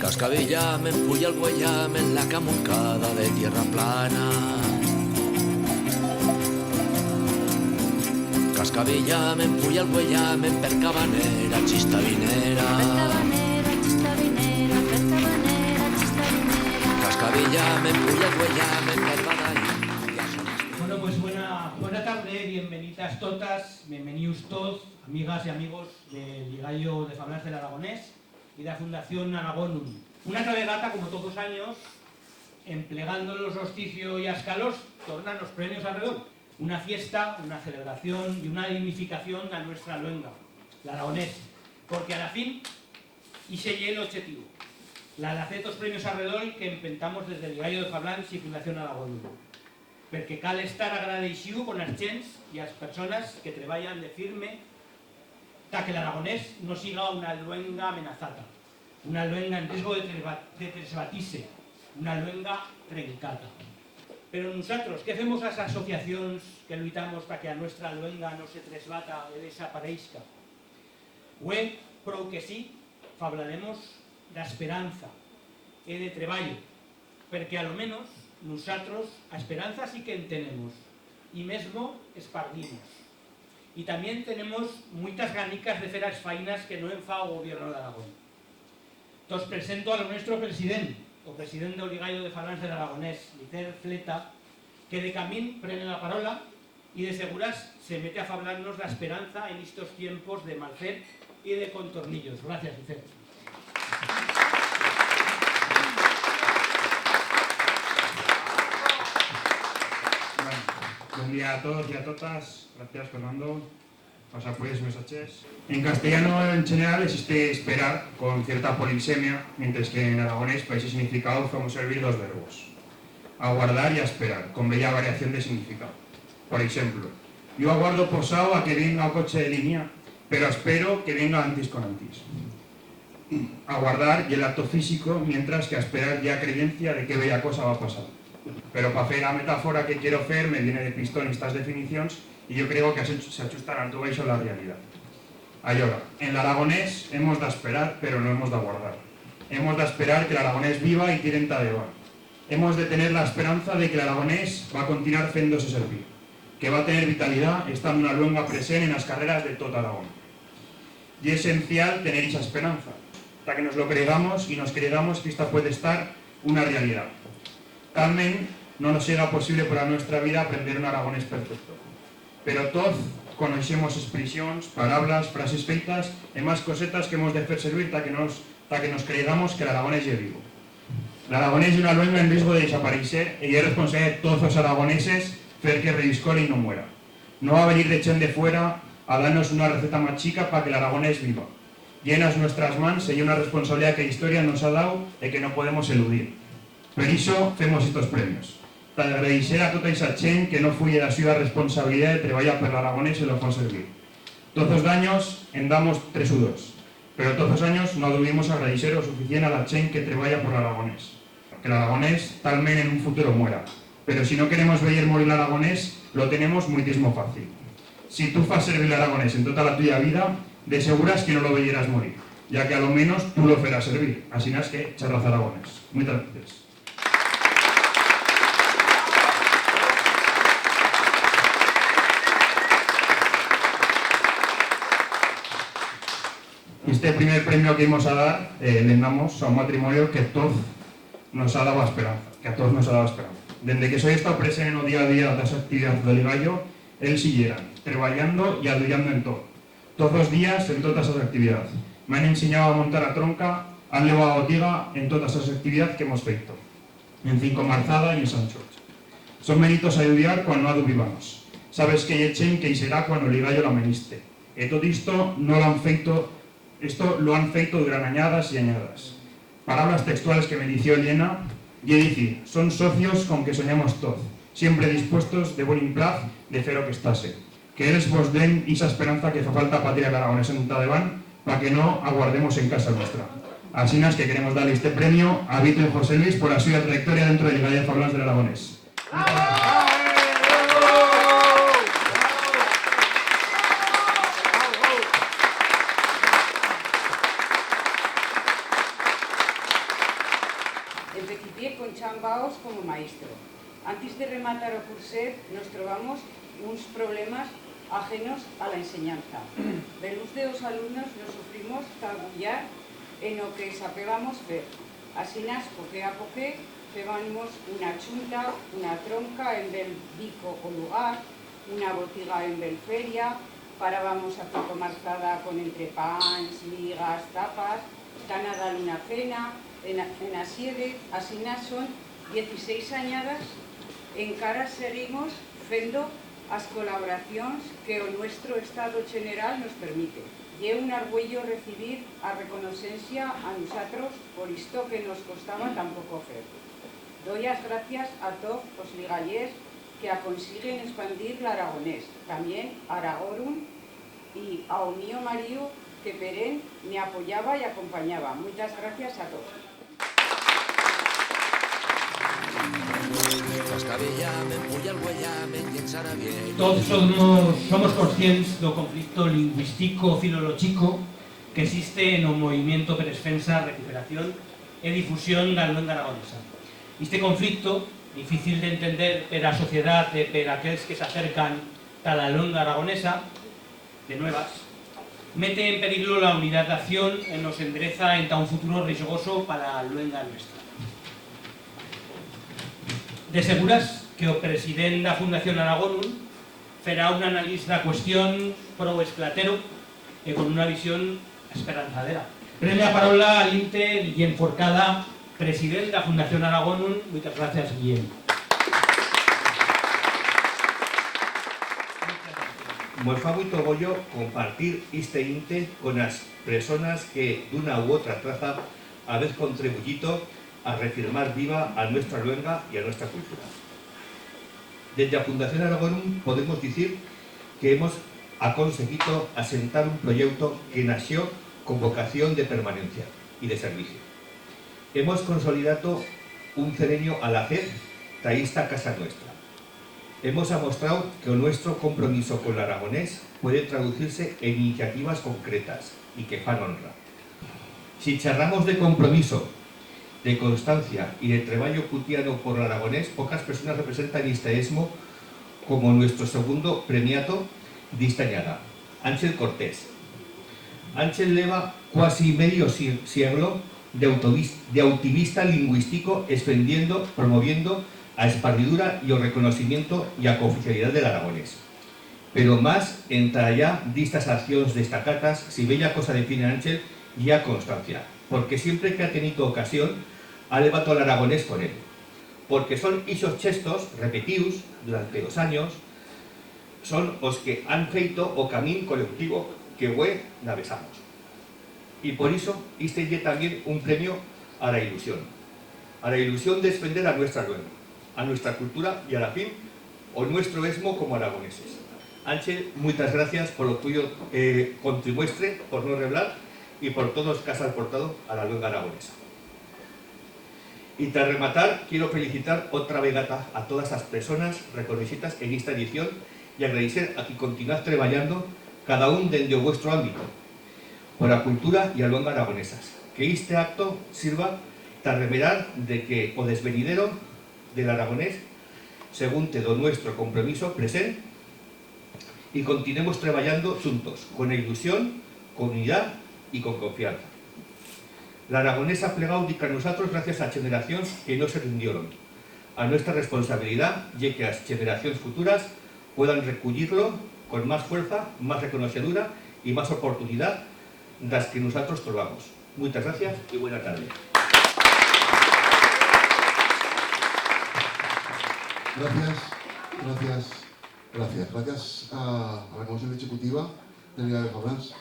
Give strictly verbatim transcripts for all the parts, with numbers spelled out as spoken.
Cascabellamen, puya el güellamen, la camuncada de tierra plana. Cascabellamen, puya el güellamen, per cabanera, chistavinera. Per cabanera, chistavinera, per cabanera, chistavinera. Cascabellamen, puya el güellamen, per badaí. Bueno, pues buena, buena tarde, bienvenidas totas, bienvenidos todos, amigas y amigos del Ligallo de Fablans de l'Aragonés y de la Fundación Aragonum. Una atra vegata, como todos os anyos, emplegando-nos l'osticio y as calors, tornan os premios Arredol. Una fiesta, una celebración y una dignificación d'a nuestra luenga, l'aragonés, porque a la fin ixe ye l'obchetivo, la d'acer os premios Arredol que empentamos desde Ligallo de Fablans y Fundación Aragonum. Perque cal estar agradeixiu con as chents y as personas que treballan de firme ta que l'aragonés no siga una luenga amenazata, una luenga en risgo de tresba-, de tresbatir-se, una luenga trencata. Pero nusatros, qué femos as asociacions que luitamos ta que a nuestra luenga no se tresbata e desapareixca? Hue, prou que sí, fablaremos d'esperanza e de treballo, perque a lo menos nusatros a esperanza sí que en tenemos, y mesmo espardimos. Y tamién tenemos muitas ganicas de fer as fainas que no en fa o Gobierno d'Aragón. Tos presento a lo nuestro president, o president d'o Ligallo de Fablans de l'Aragonés, Licer Fleta, que de camín prene la parola y de seguras se mete a fablar-nos d'esperanza en istos tiempos de mal fer y de contornillos. Gracias, Licer. Bueno, bon día a todos y a totas. Gracias, Fernando. Pasa, pues, mesaches. En castellano, en general, existe esperar con cierta polisemia, mientres que en aragonés, pa ixe significau, femos servir dos verbos: aguardar y asperar, con bella variación de significau. Por exemplo, yo aguardo posau a que vienga o coche de línea, pero aspero que vienga antis con antis. Aguardar ye l'acto físico, mientras que asperar ye a creyencia de que bella cosa va pasar. Pero pa fer a metafora que quiero fer me viene de pistón estas definicions y yo creo que achu-, s'achustan alto baixo a la realidat. Allora, en l'aragonés hemos d'asperar, pero no hemos d'aguardar. Hemos d'asperar que l'aragonés viva y tire enta debant. Hemos de tener la esperanza de que l'aragonés va continuar fendo-se servir, que va tener vitalidat estando una luenga present en as carreras de tot Aragón. Ye esencial tener ixa esperanza, ta que nos lo creigamos y nos creigamos que esta puede estar una realidat. Talment no nos siga posible por a nuestra vida aprender un aragonés perfecto. Pero toz conoixemos expresions, parablas, frases feitas e más cosetas que hemos de fer servir ta que nos, ta que nos creigamos que l'aragonés ye vivo. L'aragonés ye una luenga en risgo de desapareixer e ye responsabilidat de toz os aragoneses fer que reviscole y no muera. No va a venir de chent de fuera a dar-nos una receta machica pa que l'aragonés viva. Ye en as nuestras mans e ye una responsabilidat que a historia nos ha dau e que no podemos eludir. Per ixo femos estos premios, ta agradeixer a tota ixa chent que no fuye d'a suya responsabilidat de treballar per l'aragonés e lo fa servir. Toz os d'anyos en damos tres u dos, pero toz os anyos no adubimos agradeixer o suficient a la chent que treballa por l'aragonés. Que l'aragonés talment en un futuro muera, pero si no queremos veyer morir l'aragonés, lo tenemos muitismo fácil. Si tu fas servir l'aragonés en tota la tuya vida, de seguras que no lo veyerás morir, ya que a lo menos tu lo ferás servir, asinas que charraz aragonés. Muitas gracias. Este primer premio que imos a dar, eh, le'n damos a un matrimonio que toz nos ha dau a esperanza, que a toz nos ha dau a esperanza. Dende que soi estau present en o día a día d'as actividats d'o Ligallo, ells i yeran, treballando y aduyando en tot. Toz os días en totas as actividats. M'han ensenyau a montar a tronca, han levau a botiga en totas as actividats que hemos feito. En Cinco Marzada y en Sant Chorch. Son venitos a ayudar cuan no adubibamos. Sabes que ye chent que i será cuan o Ligallo l'ameniste. E tot isto no lo han feito, esto lo han feito durant anyadas y anyadas. Parablas textuals que me dició Elena, ye dicir, son socios con que soñamos toz, siempre dispuestos, de bon implaz, de fer o que estase. Que ells vos den ixa esperanza que fa falta pa tirar l'aragonés enta debant, pa que no aguardemos en casa nuestra. Asinas que queremos dar este premio a Vito y José Luis por a suya trayectoria dentro de Lliga de Fablans de l'Aragonés. Empecipié con Chan Baos como maestro. Antis de rematar o curset, nos trobamos uns problemas ajenos a la ensenyanza. Belús de os alumnos nos sufrimos ta bullar en o que sapébamos fer. Asinas, poquet a poquet, fébamos una chunta, una tronca en bel bico o lugar, una botiga en bel feria, parábamos a fer comarzada con entrepans, migas, tapas, ta anar a dar una cena, en, en asiede, asinas son dieciséis anyadas, encara seguimos fendo as colaboracions que o nuestro estado cheneral nos permite. Ye un argüello recibir a reconocencia a nusatros por isto que nos costaba tan poco fer. Doi as gracias a toz os ligallers que aconsiguen expandir l'aragonés, tamién a Aragorum y a o mío mariu, que per en me apoyaba y acompanyaba. Muitas gracias a toz. Toz somos, somos conscients d'o conflicto lingüistico-filolochico que existe en o movimiento per esfensa, recuperación e difusión d'a luenga aragonesa. Iste conflicto, difícil d'entender per a sociedat e per aquels que s'acercan ta la luenga aragonesa, de nuevas, mete en periglo la unidat d'acción e nos endreza enta un futuro risgoso pa la luenga nuestra. De seguras que o president d'a Fundación Aragonum ferá un analiz d'a cuestión prou esclatero e con una visión esperanzadera. Prene a paraula l'inte Guillén Forcada, president d'a Fundación Aragonum. Muitas gracias, Guillén. Mos fa muito goyo compartir iste inte con as presonas que, d'una u otra traza, habez contribuyito a refirmar viva a nuestra luenga y a nuestra cultura. Dende a Fundación Aragonum podemos dicir que hemos aconseguito asentar un proyeuto que nació con vocación de permanencia y de servicio. Hemos consolidato un cereño alacez ta ista casa nuestra. Hemos amostrau que o nuestro compromiso con l'aragonés puede traducir-se en iniciativas concretas y que fan honra. Si charramos de compromiso, de constancia y de treballo cutiano por l'aragonés, pocas personas representan iste esmo como nuestro segundo premiato d'ista anyada, Ánchel Cortés. Ánchel leva cuasi medio si-, sieglo de autovis-, de autivista lingüistico, esfendiendo, promoviendo a esparridura y o reconocimiento y a cooficialidat de l'aragonés. Pero mas entrallá d'istas accions destacatas, si bella cosa define a Ánchel, ye a constancia, porque siempre que ha tenito ocasión, ha levato l'aragonés con él. Porque son ixos chestos, repetius durante os anyos, son os que han feito o camín colectivo que hue navesamos. Y por ixo, iste ye tamién un premio a la ilusión. A la ilusión d'esfender a nuestra luenga, a nuestra cultura y, a la fin, o nuestro esmo como aragoneses. Ánchel, muitas gracias por o tuyo, eh, contrimuestre, por no reblar y por todos que has aportado a la luenga aragonesa. Y ta rematar, quiero felicitar otra vegata a todas as presonas reconoixitas en ista edición y agradecer a que continuaz treballando, cada un dende o vuestro ámbito, por a cultura y a luenga aragonesas. Que iste acto sirva ta remerar de que o desvenidero de l'aragonés segunte d'o nuestro compromiso present y continuemos treballando chuntos, con ilusión, con unidat y con confianza. L'aragonés ha plegau dica nusatros gracias a cheneracions que no se rindioron. A nuestra responsabilidat ye que as cheneracions futuras puedan recullir-lo con mas fuerza, mas reconocedura y mas oportunidat d'as que nusatros trobamos. Muitas gracias y buena tarde. Gracias, gracias, gracias. Gracias a, a la Comisión Ejecutiva de Liga de Fablans.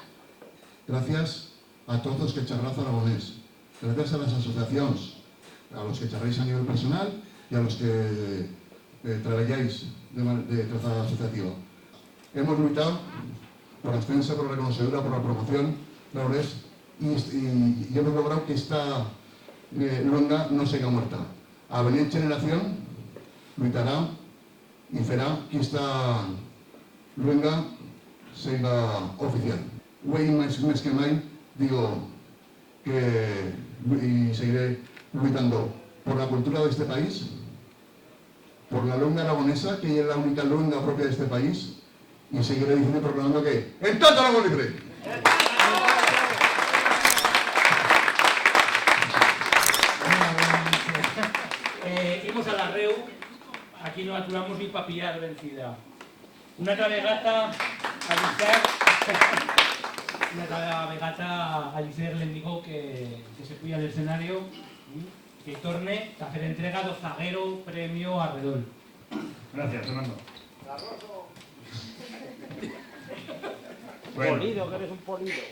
Gracias a toz os que charratz aragonés. Gracias a las asociacions, a los que charréis a nivel personal y a los que, eh, treballáis de ma-, de traza asociativa. Hemos luitau por a esfensa, por a reconocedura, por a promoción, l'aragonés y, y, y hemos lograu que esta, eh, luenga no seiga muerta. A venir generación luitará y ferá que esta luenga seiga oficial. Uei, mes, mes que mai, digo que lu-, y seguiré luitando por la cultura de este país, por la luenga aragonesa, que ye la única luenga propia de este país, y seguiré diciendo y proclamando que en tot Aragón libre. Eh, imos a l'arreu, aquí no aturamos ni pa pillar vencida. Una atra vegata, Alister, una atra vegata, Alister, le'n digo que, que se puya a l'escenario, mm, que torne ta fer entrega d'o zaguero premio Arredol. Gracias, Fernando. Bueno. Polido, que eres un polido.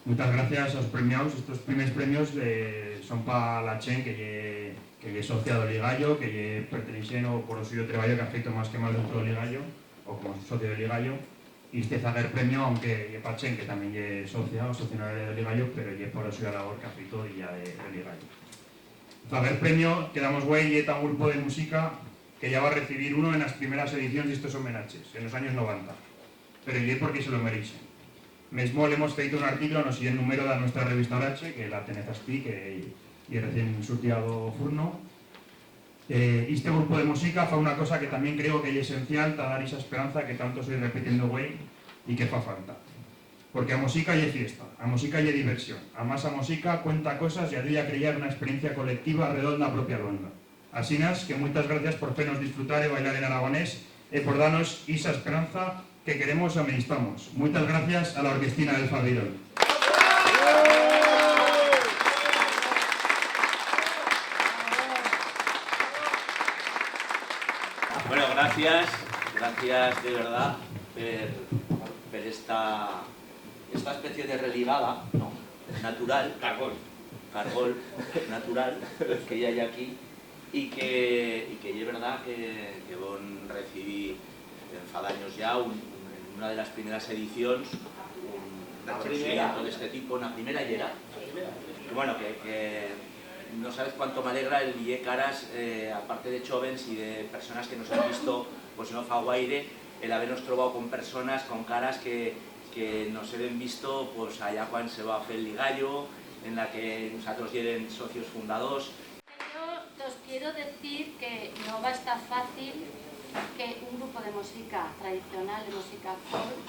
Muitas gracias aos premiaus. Estos primers premios, eh, son pa la chent que ye, que ye socia d'o Ligallo, que ye perteneixent o por o suyo treballo que ha feito mas que mas dentro d'o Ligallo, o como socio d'o Ligallo. Y este zaguer premio, aunque ye pa chent que tamién ye socia o socio honoraria d'o Ligallo, pero ye por o suya labor que ha feito día de, d'o Ligallo. Zaguer premio que damos güei ye ta un grupo de musica que ya va recibir uno en las primeras edicions d'estos homenaches, en los anyos novanta. Pero ye porque se lo mereixen. Mesmo l'hemos feito un articlo en o siguient numero d'a nuestra revista Orache, que la tenez astí, que ye recient surtida d'o furno. Eh, iste grupo de musica fa una cosa que tamién creo que ye esencial ta dar ixa esperanza que tanto soi repitiendo güei y que fa falta. Porque a musica ye fiesta, a musica ye diversión. Amás a musica cuenta cosas y ayuda a crear una experiencia colectiva arredol d'a propia luenga. Asinas que muitas gracias por fer-nos disfrutar e bailar en aragonés e por dar-nos ixa esperanza que queremos e a meditamos. Muitas gracias a la Orquestina d'el Fabirol. Bueno, gracias, gracias de verdad per, per esta, esta especie de religada, no? Natural. Cargol. Cargol natural que ya hay aquí y que, y que ye verdad que, que bon recibir, eh, fa d'anyos ya, un, un, en una de las primeras edicions, un reconocimiento de este tipo, una primera yera. Que, bueno, que, que no sabes cuánto m'alegra el vier caras, eh, aparte de chóvens y de personas que nos han visto, pues, no fa guaire, el haber-nos trobau con personas, con caras que, que nos heben visto, pues, allá cuan se va fer el Ligallo, en la que nusatros yeren socios fundadors. Yo tos quiero decir que no va estar fácil que un grupo de musica tradicional, de musica folk,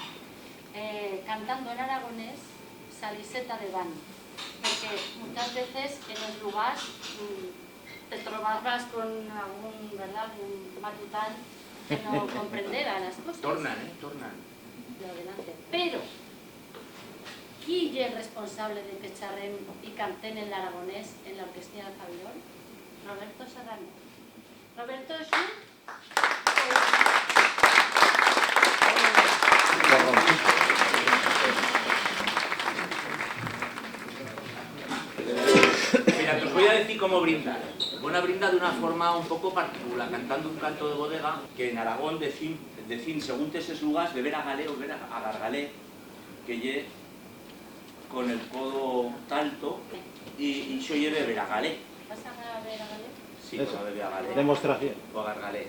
eh, cantando en aragonés, salise ta debant. Porque muitas veces en os lugars, mm, te trobabas con algún, ¿verdad?, un matután que no comprendeba las cosas. Tornan, eh? Tornan. Lo adelante. Pero, qui ye el responsable de que charrem y cantem en l'aragonés en la Orquestina del Fabirol? Roberto Serrano. Roberto es un... Mira, te os voi a decir cómo brindar. Van a brindar d'una forma un poco particular, cantando un canto de bodega que en Aragón decim, decim, según tes es lugars, beber a galé o beber a, a gargalé, que ye con el codo t'alto, y, y ixo ye beber a galé. ¿Vas a beber a galé? Sí, eso. Con a beber a galé. Demostración. O a gargalé.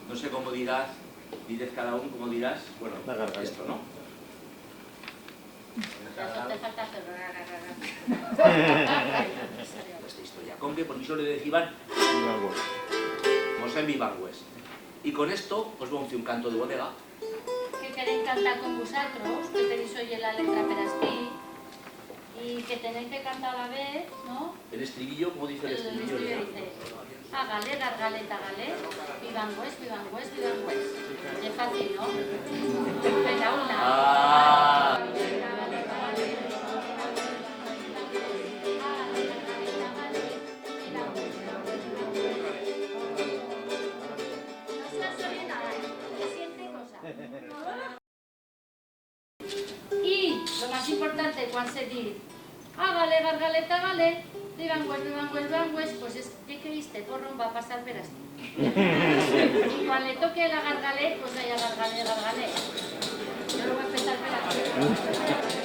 No sé cómo dirás, direz cada un cómo dirás, bueno, a gargalé. Esto, ¿no? Te falta hacer esta historia. Con que por ixo le deciban Vivangues. Mos en Vivangues. Y con esto, pues, bon, fue un canto de bodega. Que queren cantar con vusatros, que per ixo ye la letra per astí, y que tenez que cantar a la vez, ¿no? El estribillo, ¿cómo dice el estribillo? El estribillo dice: "A galé, gargaleta, galé, Vivangues, Vivangues, Vivangues". Ye fácil, ¿no? Venga, una. Ah. No se oye nada, ¿eh? Se siente cosa. Y lo más importante, cuan se di: "A galé, gargaleta, galé, Vivangues, Vivangues, Vivangues", pues es que, que iste porrón va a pasar per astí. Y cuan le toque la gargalé, pues ahí a gargalé, gargalé. Yo lo voy a empezar per aquí.